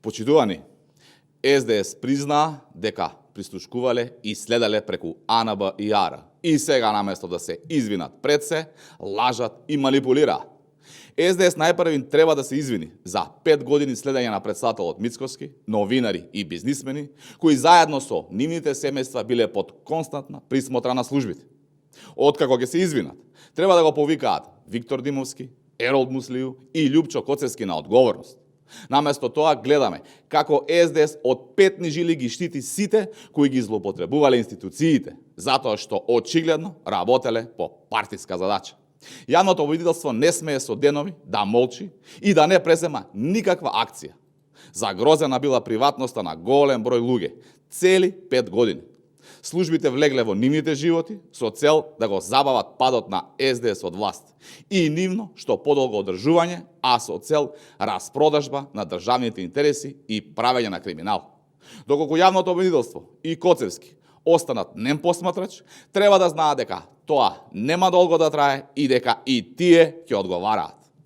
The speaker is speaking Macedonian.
Почитувани, СДС признаа дека прислушкувале и следеле преку АНБ и АР. И сега наместо да се извинат пред се, лажат и манипулираат. СДС најпрвин треба да се извини за 5 години следење на председателот Мицкоски, новинари и бизнисмени, кои заедно со нивните семејства биле под константна присмотра на службите. Откако ќе се извинат, треба да го повикаат Виктор Димовски, Еролд Муслију и Љупчо Коцевски на одговорност. Наместо тоа гледаме како СДС од петни жили ги штити сите кои ги злоупотребувале институциите, затоа што очигледно работеле по партиска задача. Јавното обвинителство не смее со денови да молчи и да не презема никаква акција. Загрозена била приватноста на голем број луѓе, цели 5 години. Службите влегле во нивните животи со цел да го забават падот на СДС од власт и нивно што подолго одржување, а со цел распродажба на државните интереси и правење на криминал. Доколку јавното обвинителство и Коцевски останат нем посматрач, треба да знаат дека тоа нема долго да трае и дека и тие ќе одговараат.